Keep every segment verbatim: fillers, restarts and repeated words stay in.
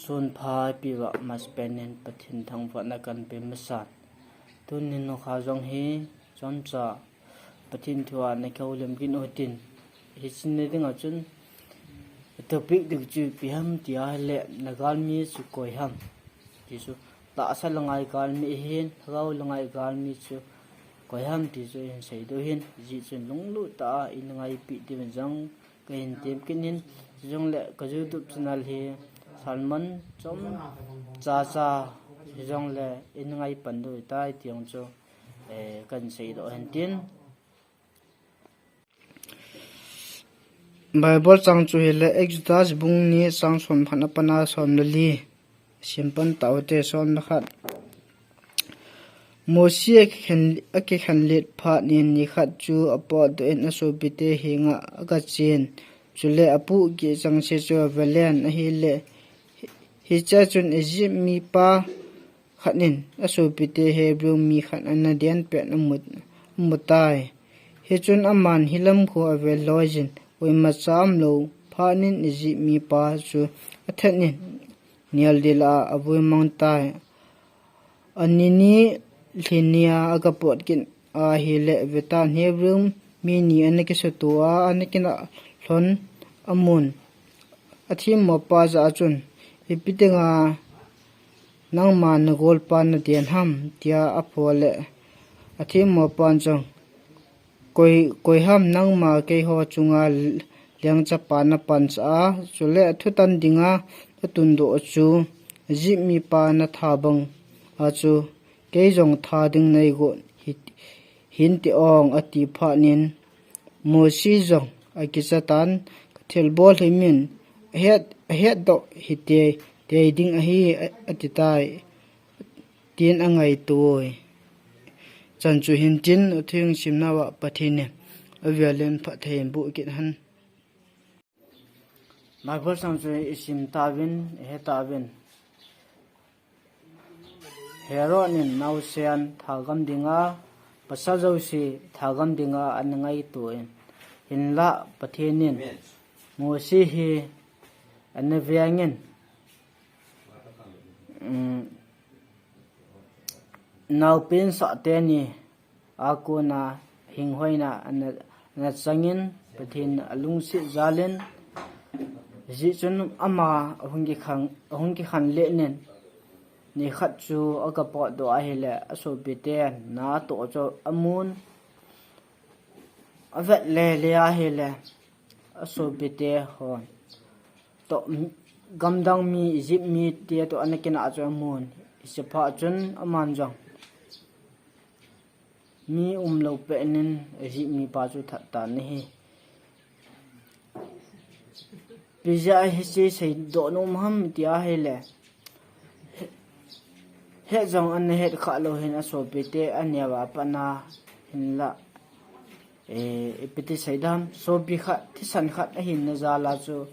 Sunpha ipi uva masapen in Pathen thangvahna kahin pe masan. Tuni nikho jong hi chomcha Pathen thu a na kihoulim kit u hitin. Hiche ni dinga chun topic ding chu ipi ham ti ahile, na galmi chu koi ham ti chu, tahsa langa i galmi ahin, lhagao langa i galmi chu koi ham ti chu ihin seidoh u ahin. Hijeh chun lunglut tah a in ngaipi diuvin jong kahin tem kit in, chujongle ka YouTube channel hi sermon chomcha cha, chujongle in ngaipan diu ahitai ti jong chu, eh, kahin seidoh u ahin tin. Bible chang chu hile Exodus bung ni chang som khat a pat a som le li. Simpan tau hite. Som le khat. Mosi akikhen, akikhen let phat in nikhat chu apotdoh in asopite henga agachen. Chule apuh gih chengse chu avelen ahile, hichea chun Egypt mipa khat in asopite Hebrew mi khat ana den pet amu, amutai. Hichun aman hilam khu avel loijin, koimacha umlou phat in Egypt mipa chu athat in, nel dila avui mang tai. Ani ni lhin nia agapot kit ahile, vetan, Hebrew mi ni ana kisuto a, ana kinah lhon amun. Athemmopa jah a chun, ipi dinga nangma nagolpa naden ham, tia aphonle, athemmopan jong, koi, koi ham nangma keiho chunga lengchapa napansah a, chule athutan dinga natundoh chu, Egypt mipa natha bang a chu, kei jong tha ding neigot hi, hinte ong, ati phat in, Mosi jong akicha tan, kathilbol hi min ahet, ahetdoh hite, tei ding ahi, atitai, tin angaito e. Chan chu hitin, athu simna uva Pathen in avel in phatthei boh kit hen. Bible chang chu isim tauvin, ihe tauvin. Herod in naosen thagam dinga, pasal jouse thagam dinga ana ngaito in. Hinla Pathen in Mosi hi ana vengin, um, naopen sah teni a kona hinghoina ana, ana changin Pathen alungset jalin, hijeh chun ama ahung kikhen, ahung kikhen let in, nikhat chu agapotdoh ahile, asopite natoh chu amun, avet lele ahile, asopite hon toh, gamdang mi, Egypt mite toh ana kinah chu amun. Hiche phat chun aman jong mi umlou pet in Egypt mipa chu that tan ahi. Ipi jeh a hiche seidoh nom ham ti ahile, het jong ana het khah lou hin, asopite aneo a pat a hinla, eh, ipi ti seidam, sopi khat, thisan khat ahinna jal a chu,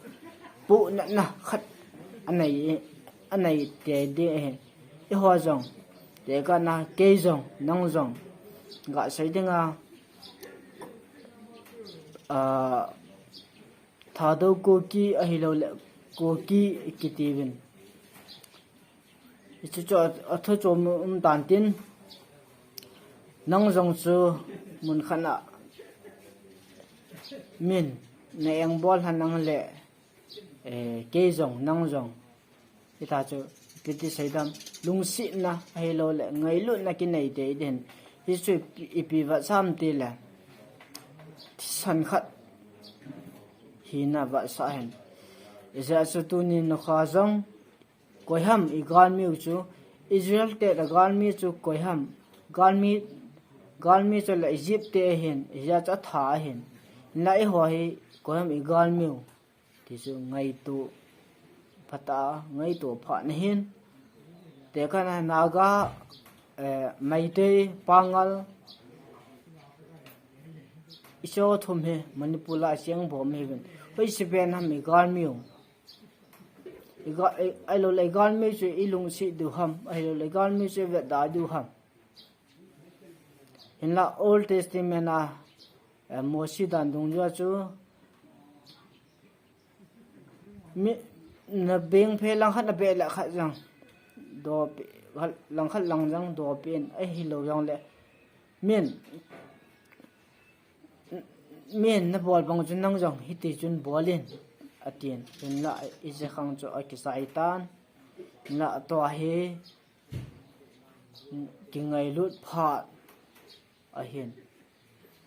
puhnatna khat anei, anei tei ding ahi. Eiho jong, tekah a kei jong, nang jong, gasei dinga, ah, Thadou Kuki ahilouleh Kuki kitiuvin. Hichu chu athu chom um tan tin, nang jong chu mun khat a min na engbol henlang le, eh, kei jong, nang jong, hita chu, ipi ti seidam, lungsetna ahilouleh ngailutna kinei tei ding. Hichu ipi, ipi vetsah ham tile, thisan khat hina vetsah ahin. Hijeh a chu tuni nikho jong, koi ham i galmiu chu, Israel te a galmi chu koi ham, galmi, galmi chu le Egypt te ahin, hijeh a chu atha ahin. Hinla eiho hi koi ham i galmiu ti chu ngaito phatah a, ngaito phat ahin. Tekah a Naga, eh, Meitei, Pangal, hicho thum hi Manipur a cheng bom ahiuvin. Hoiche pen ham i galmiu. I ga, i, ahilouleh i galmiu chu i lungset diu ham, ahilouleh i galmiu chu i vetda diu ham. Hinla Old Testament a, eh, Mosi dan dungjui a chu, mi, na beng phe langkhat na beh le khat jang dopi, langkhat lang jang dopi in ahi lo jang le min min na bol bang chun nang jong hiti chun bol in atin. Chun la i je khang chu a kisai tan la to hi kingailut phat ahin.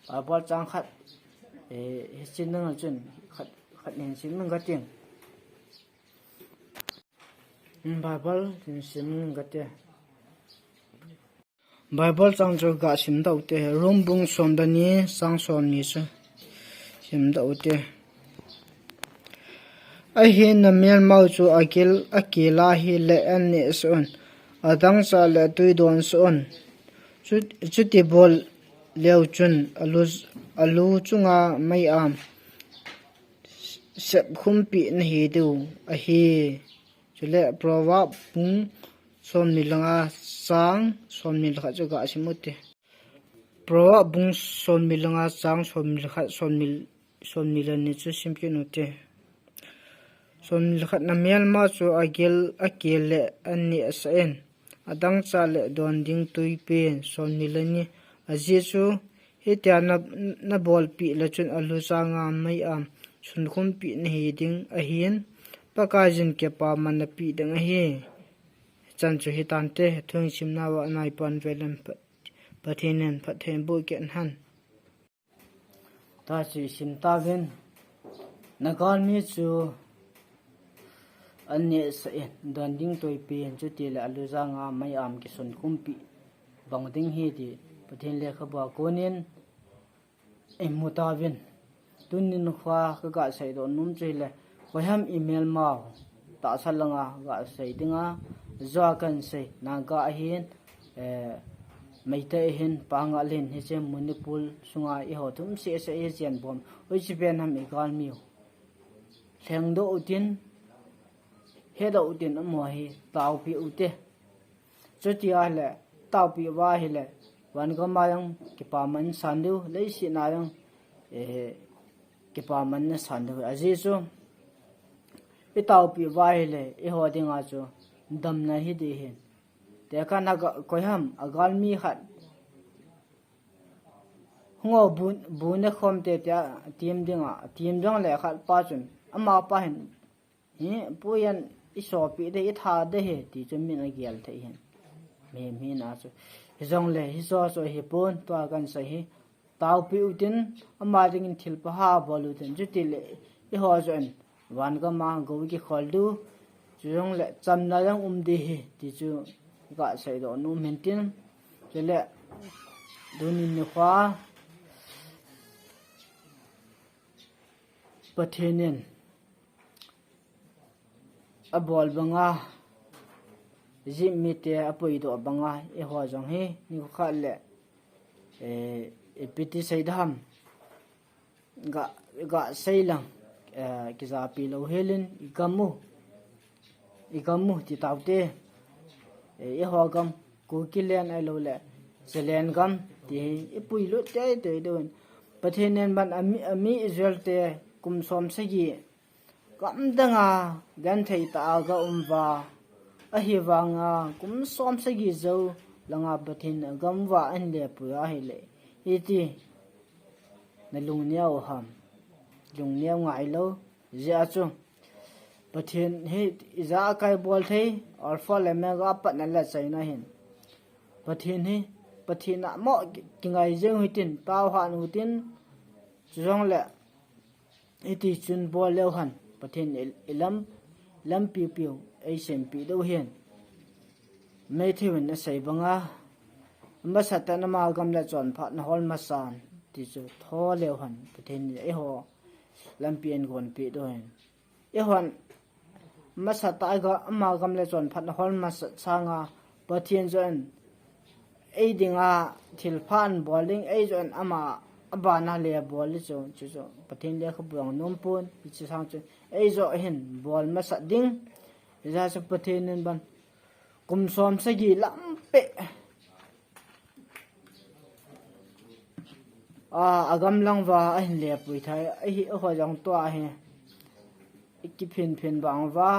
Bible chang khat, eh, hi sin nang chun khat, khat hin sin nang ka ting. Hmm, Bible hin sin nang ka te. Bible chang chu ga sim dau te. Rom bung som le ni chang som ni chu sim dau te. Ahin na melmau chu agil, agil a hi le an ne son. Adang cha le tui don son. Chu, chuti bol leu chun alu, alu chunga mei am sep khumpi na hi diu ahi. Chule Proverb bung som ni le nga chang som ni le khat chu ga sim u te. Proverb bung som ni le nga chang som ni le khat, som ni, som ni le ni chu sim kit u te. Som ni le khat na melma chu agil, agil le an ne sa in. Adang cha le don ding tui pen som ni le ni. Ajeh chu hitia na, na bolpi le chun alu chunga mei am sunkhumpi na hi ding ahin. Pakaiyin kipaman na pi ding ahi. Chan chu hi tante, thu simna va nai pan velin Pathen in phatthei boh kit hen. Ta chu i sim tauvin, na galmi chu an ne sa in, don ding tui pen, chuti le alu chunga mei am kisunkhumpi bang ding hi ti Pathen lekhabu a konin i mu tauvin. Tunin kha ka ga seidoh nom chu hile, koiham i melmau tahsa langa ga sei dinga, jua kan sei, Naga ahin, eh, Meitei ahin, Pangal ahin, hiche Manipur sunga eiho thum seh seh hiche an bom. Hoiche pen ham i galmiu. Lhengdoh utin, hedoh utin amaho hi taopi u te. Chuti ahile, taopi uva ahile, van gam a jong kipaman san diu, leiset a jong, eh, kipaman na san diu. Ajeh chu, i taopi uva ahile, eiho dinga chu damna hi ding ahin. Tekah na ga, koiham, a galmi khat. Hung o bu, bu ne khom te tia, tim dinga, tim ding le khat pa chun, ama pa hin, hi, pu yan i sopi de, i tha de he, ti chu min a gel thei hin. Mi, mi na chu. Hijong le, hi so so hi pon, tua kan sa hi. Taopi utin, ama dingin thil pha ha bol utin, chuti le, eiho joh in, van gam a, go kikhol diu, chujong le, chamna jong um ding ahi, ti chu, ga seidoh nom hin tin, chule, tunin nikho, Pathen in, abol banga, Egypt mite apuidoh banga, eiho jong hi, nikho khat le, eh, ipi ti sei ding ham, ga, ga sei lang, eh, kijapi lou helin, i gam u, i gam u, ti taute, eh, eiho gam, Kuki len ahilou le, Zalen gam, ti hi, i puilut teitei diu hin. Pathen in ban ami, ami Israel te, kum som sagi, Gamdanga genthei tah a ga um uva, ahivanga kum som sagi jou langa Pathen in agam uva ahin lepui ahile, iti na lungneo ham, lungneo ngai lou, jeh a chu Pathen hi ija akai bol thei, Alpha le Omega, apatna le achaina ahin. Pathen hi, Pathen a mo kingai jeng u hitin, tao han u hitin, chujong le, Hiti chun bol leu hen, Pathen in i, i lam, lampi piu, eisempeh diu ahin. Matthew in asei banga, masatah in ama gam le chonphatna hol masan, ti chu tho leu hen, Pathen in eiho lampi eigonpeh diu ahin. Eihon, Masatah a ga, ama gam le chonphatna hol masat sanga Pathen joh in ei dinga thilpha ahin bol ding, ei joh in ama abana le bol ding chu, chu, chu Pathen lekhabu a nom pon, hiche sang chu ei joh hin bol masat ding. Hijeh chun Pathen in ban kum som sagi lampi a, agam lang uva ahin lepui thei, ahi, eiho jong tua hi. kiphin phin bang va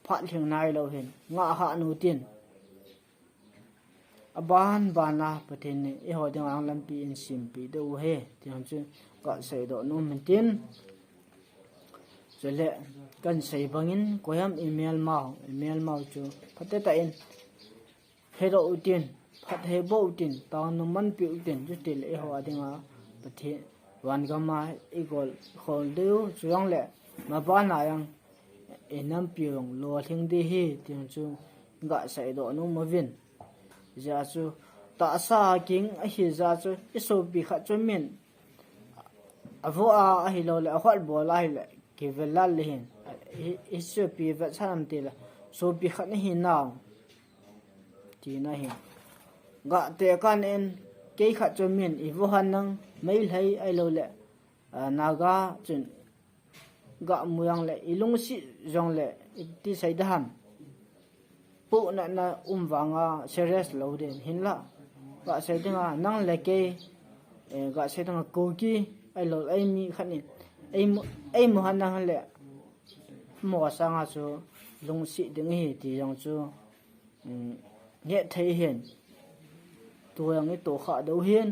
phat lhing nai lou hin nga ha nu tin. Aban bana Pathen in eiho dinga lampi eisempi diu ahi, ti jong chu kasei doh nom in tin. Chule kasei bangin koiham imelmau, imelmau chu phatecha in hedoh utin, phatthei boh utin, taona manpi utin, chutile eiho a dinga Pathen van gama igol khol diu, chujongle mabana jong inampi jong lolhing ding ahi, ti jong chu kasei doh nom uvin. Hijeh chun tahsa a ging ahi jeh chun isopi khat chu min avo a ahilou le ahot bol ahile kivel lal le hin. Hi, hi sopi vetsah nam tile sopi khat nahi nau tina ahi. Gah tekah in kei khat chu min ivo han nang Meitei ahilou le, ah, Naga chun gah mu jongle ilungset jongle iti sei ding ham. Pohnatna um vanga serious lou ding hinla. Kasei dinga nang le kei, eh, kasei dinga Kuki ahilou le eimi khat in eimu, eimu han nang le mo sanga chu lungset ding ahi ti jong chu, um, hethei hin. Tu jong itoh kha diu hin.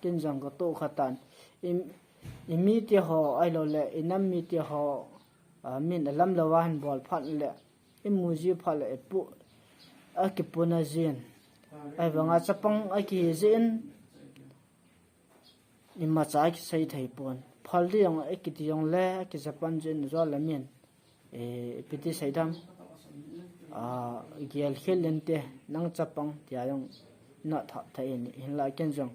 Ken jong katoh kha tan. I, imite ho ahilou le inam mite ho, ah, min alam louva hin bol phat le imu ji phat le ipu, akipuna jin. Ahivanga chapang akihi jin imacha akisei thei pon. Phal ding jong akiti jongle akichapan jin jol le min, eh, ipi ti sei ding ham, ah, gel khel inte, nang chapang tia jong na thap thei in, hinla ken jong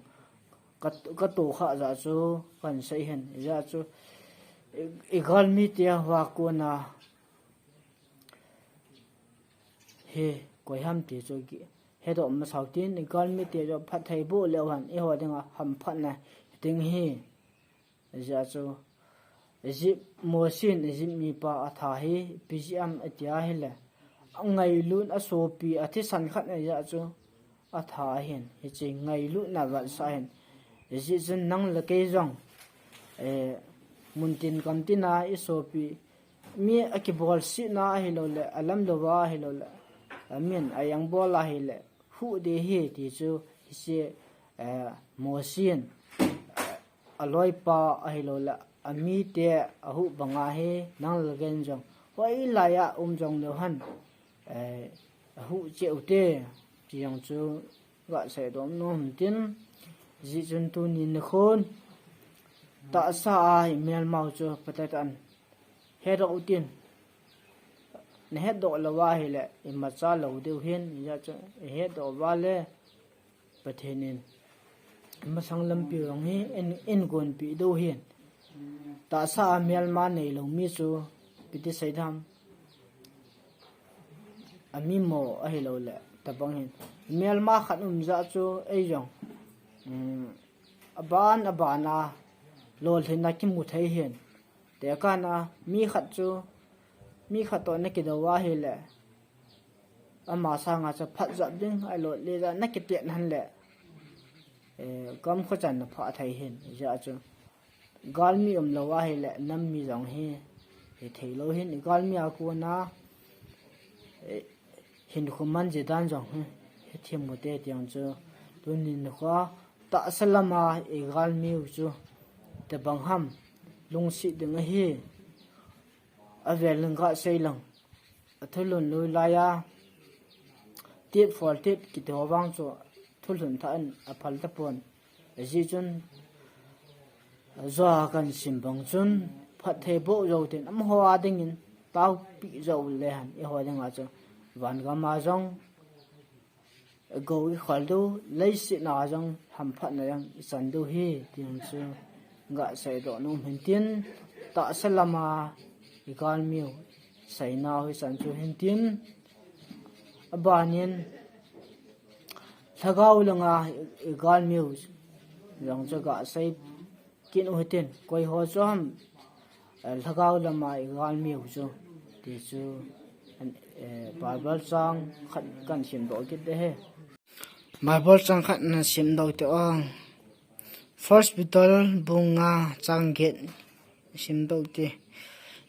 ka, katoh kha jeh chu kasei hin, hijeh chun i, igalmi tia va kona hi koiham ti chu hedoh masau tin, igalmi tia chu phatthei boh leu hen eiho dinga hamphatna ding ahi. Hijeh chun Egypt, Mosi in Egypt mipa atha hi ipi jeh ham ati ahile, angailut asopi athisan khat ahijeh chun atha ahin, hiche ngailutna vetsah ahin. Hijeh chun nang le kei jong, eh, muntin kamtina isopi mi akibolsetna ahilou le, alam louva ahilou le, amin ajang bol ahile, huh ding ahi ti chu hiche, eh, Mosi in, eh, aloipa ahilou le, amite ahuh banga hi nang le ken jong hoilai a um jong leu hen, eh, ahuh cheh ute ti jong chu kasei doh nom in tin. Hijeh chun tuni nikhon tahsa a imelmau chu phatecha in hedoh utin. Nahedoh louva ahile imacha lou diu hin, hijeh chun ihedoh uva le Pathen in masang lampi jong hi in, eigonpi diu hin. Tahsa a melma neilou mi chu ipi ti sei ding ham. Amimo ahilou le, tabang hin. Melma khat um jeh chu ei jong, um, aban, aban a lolhinna kimu thei hin. Tekah a mi khat chu, mi khat toh nakidou ahile, ama sanga chu phatjop ding ahilou le, ja nakiten hen le, eh, gamkhat chan naphah thei hin, hijeh chun. Galmi umlou ahile, nam mi jong hi, hithei lou hin, galmi a kona, eh, hinkho man ji dan jong hi, hithei mu te ti jong chu, tuni nikho, tahsa lama igalmi u chu, tabang ham, lungset ding ahi, avel in kasei lang. Athulhun lui laiya, tit phol tit kiti ho vang chu thulhun thah in aphal tapon. Ajeh chun, ajeh a kasim bang chun, phatthei boh jou tin, amaho a dingin, taopi jou le hen, eiho dinga chu, van gam a jong, go ikhol diu, leiset a jong hamphatna jong ichan diu ahi, ti jong chu kasei doh nom in tin, tahsa lama igalmi u, seinau ichan chu hin tin, abanin, lhagao langa igalmi u, jong chu kasei kit u hitin, koi ho chu ham, eh, lhagao lama igalmi u chu, ti chu, eh, Bible chang khat kasim doh kit te he. Bible chang khat nasim doh te o. First Peter bung nga chang get sim doh te.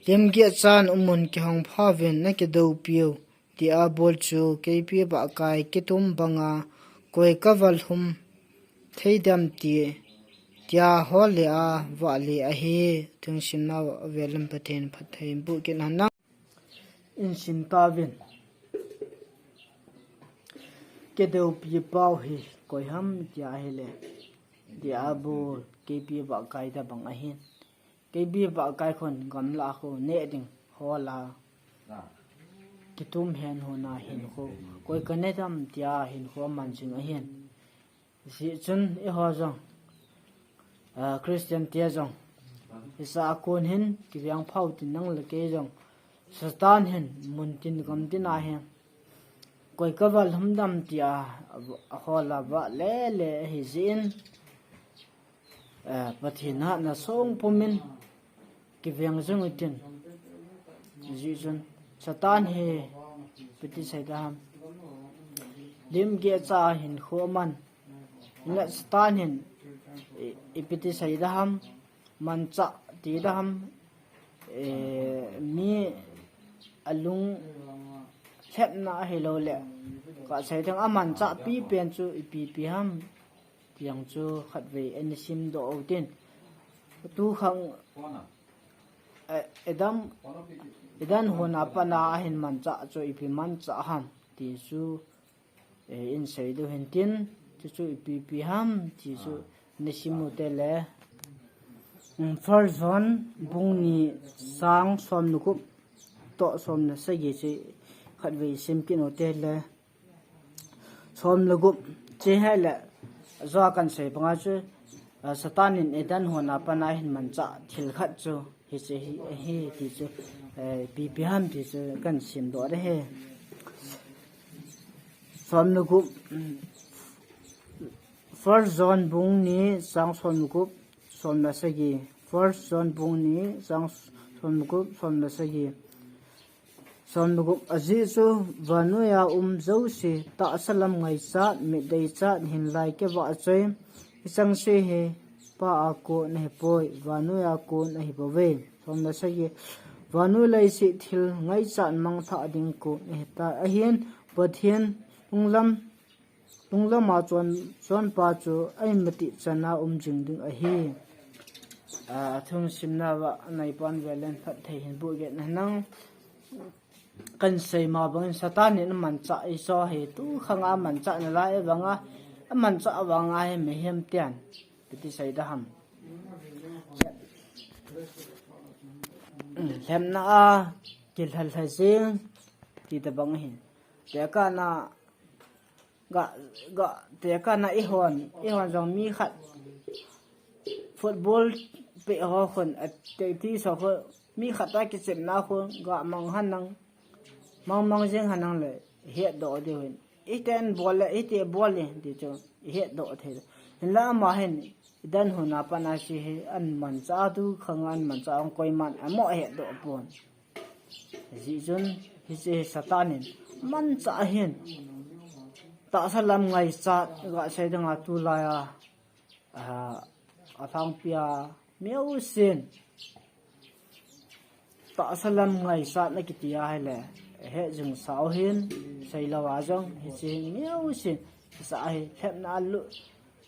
Limgeh chan umun kihong phauvin na kidoupiu, Diabol chu keipi bahkai kitum banga koi ka valhum thei dem ti, tia hol le a vale ahi. Thungsimna velin Pathen phatthei boh kit hen lang. Insim tauvin. Kidoupi pau hi koi ham tia ahile, Diabol keipi bahkai tabang ahin. Keipi bahkai khun gamla khu neh ding hol a kitum hen hon a hinkho, koi ka ne dem tia hinkho aman jing ahin. Hijeh chun eiho jong, ah, Christian te jong, hiche a kon hin kiveng phau tin nang le kei jong, Satan hin mun tin gam tin a hin koi ka valhum dem tia ahol a vale le ahi jeh in, eh, Pathen hatna song pumin kiveng jing utin. Hijeh chun Satan hi ipi ti sei ding ham. Limgeh cha hinkho aman. Hinla Satan hin i, ipi ti sei ding ham. Manchah ti ding ham. Eh, mi alung lhepna ahilou le, ka sei ding, amanchah pipen chu ipi pi ham. Tiang chu khatvei ana simdoh u tin. Tu khang, eh, Adam, Eden hon a pat a ahin manchah chu ipi manchah ham ti chu, eh, in sei diu hin tin, chuchu ipi pi ham ti chu na sim u te le. Um, First John bung ni chang som le gup toh som le sagi chu khatvei sim kit u te le. Som le gup, hiche hi le, jo a kan sei banga chu, ah, Satan in Eden hon a pat a ahin manchah thil khat chu hiche hi, hi ti chu, eh, ipi pi ham ti chu kan simdoh ding ahi. Som le gup, mm, First John bung ni chang som le gup, som le sagi. First John bung ni chang som le gup, som le sagi. Som le gup, ajeh chu vannoi a um jouse, tahsa lam ngaichat, mit deichat, hinlai kivahchoi, hicheng se hi Pa a kon ahipoi, vannoi a kon ahibouve. Som le sagi, vannoi leiset thil ngaichat mangthah ding kon ahitai, ahin Pathen lunglam Lunglam a chon, chonpa chu a inmati chan a um jing ding ahi. A, thum simna va, nai pan velen phatthei hin boh kit hen lang. Kan sei ma bangin Satan in amanchah Esau hi tu khang a amanchah nalai vanga, amanchah vanga hi mihem ten ipi ti sei ding ham. Lhepna a kilhalha jing ti tabang ahi. Tekah na Ga, ga, tekah na eihon, eihon jong mi khat football peh ho khun, a, te, ti so khun, mi khat a kichepna khun, ga mang hen lang, mang mang jeng hen lang le, hetdoh diu hin. Iten bol le, ite bol le, ti chu, hetdoh thei. Hinla ama hin, Eden hon a pat a hiche hi, amanchah tu khang amanchah, koiman, amo hetdoh pon. Hijeh chun, hiche hi Satan in manchah ahin. Tahsa lam ngaichat, ga sei ding a tulai a, a, alhangpi a, mi jousen. Tahsa lam ngaichatna kiti a hile, he jing sao hin, sei lou a jong, hiche hi mi jousen. Sa hi, lhepna a lut,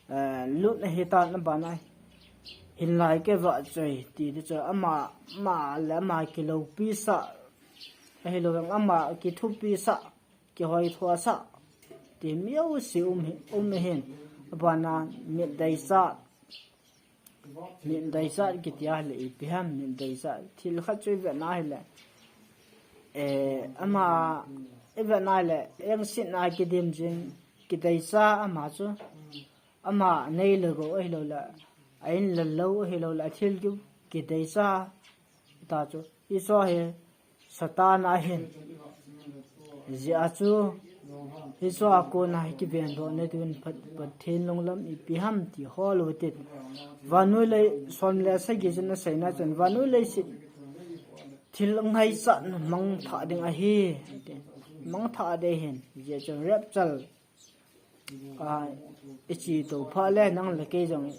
eh, lut ahitan abana. Hinlai kivahchoi, ti ti chu ama, ama le ama kiloupi sah, ahilou vang ama kithupi sah, kihoithou sah, ti mi jouse um hi, um hin, abana mit deichat, mit deichat kiti a hile ipi ham, mit deichat, thil khat chu i vet na hile, eh, ama, i vet na hile, engsetna kidim jing, kideichat ama chu, Ama nei le gou ahilou le, a in le lou ahilou le, a thil kiu kideichat ta chu. Hiche hi Satan ahin. Hijeh a chu, hiche a kona hi kivendoh na diuvin Pat-, Pathen lunglam ipi ham ti hol u hite. Vannoi lei som le sagi chun aseina chun, vannoi leiset thil ngaichat mangthah ding ahi. Mangthah ding ahin. Hijeh chun rapture A, i che to phat le nang le kei jong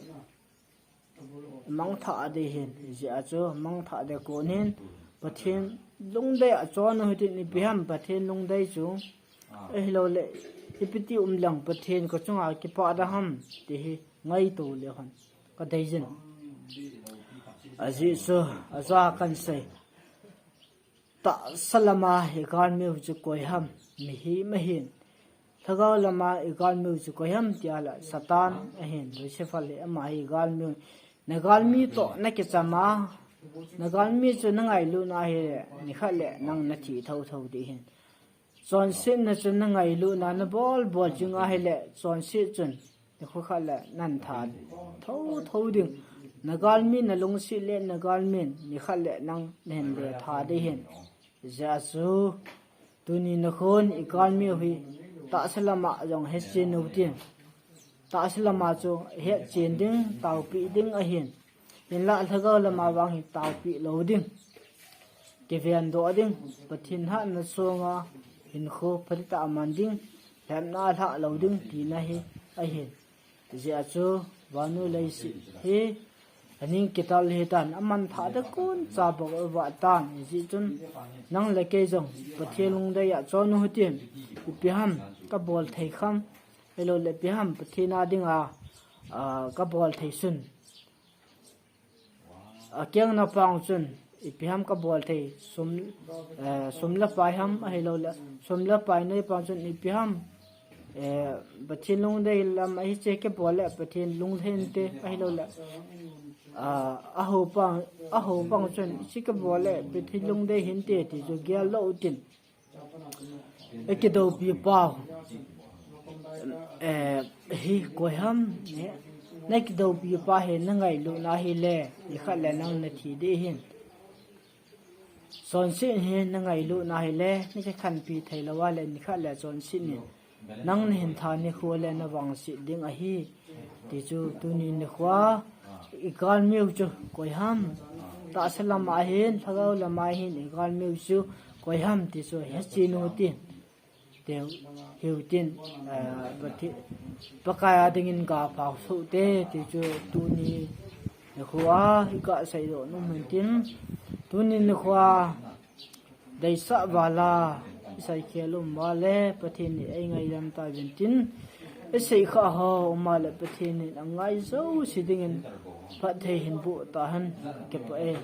mangthah ding ahin, hijeh a chu mangthah ding kon hin Pathen lungdei a chon u hitin, ipi ham Pathen lungdei chu. Ahilou le, ipi ti um lang Pathen ka chunga kipah da ham, ti hi ngaito le hon ka dei jin. Ajeh chu, aja kan sei. Tahsa lama i galmiu chu koi ham, mihem ahin. Lhagao lama i galmiu chu koi ham ti a le Satan ahin, Lucifer le ama hi galmiu. Na galmi toh na kicham a, na galmi chu na ngailut na hile, nikhat le nang na thi thotho ding ahin. Chonsetna chu na ngailut na, na bol bol jing a hile, chonset chun nikho khat le nan tha thotho ding. Na galmi na lungset le na galmin nikhat le nang na hin le tha ding ahin. Hijeh a chu tuni nikhon i galmiu hi tahsa lama jong hetchen u tin. Tahsa lama chu hetchen ding, taopi ding ahin. Hinlah lhagao lama vang hi taopi lou ding. Kiven doh ding, Pathen hatna sunga hinkho phatah a man ding, lhepna lhah lou ding tina hi ahin. Hijeh a chu vannoi leiset hi aning kital hitan, aman thah tah kon cha bok uva tan, hijeh chun nang le kei jong Pathen lungdei a chon u hitin, ipi ham ka bol thei kham, ahilou le ipi ham Pathen a dinga, a, ka bol thei sun. A kiang na pang chun, ipi ham ka bol thei, sum, eh, sum le pai ham, ahilou le, sum le pai nei pang chun, ipi ham, eh, Pathen lungdei lam ahi che ka bol le, Pathen lungdei hinte, ahilou le, ah, aho pang, aho pang chun, che ka bol le, Pathen lungdei hinte, ti chu gel lou tin. I kidoupi pa, eh, hi koi ham, eh, na kidoupi pa hi na ngailut na hile, nikhat le nang na thi ding ahin. Chonset hi na ngailut na hile, na kikhanpi thei lou a le, nikhat le chonset in nang na hin tha nikho le na vangset ding ahi. Ti chu tuni nikho a i galmiu chu koi ham. Tahsa lama hin, lhagao lama hin i galmiu chu koi ham ti chu hetchen u tin. Ti hiu tin, eh, Pathe-, Pakai a dingin ga pau so te, ti chu tuni nikho a i ga sei doh nom hin tin. Tuni nikho a deisah val a, i seikhel um val le, Pathen in ei ngaidam ta uvin tin, i sei kha ho um a le, Pathen in angai jouse dingin phatthei hin boh ta hen, kipah e.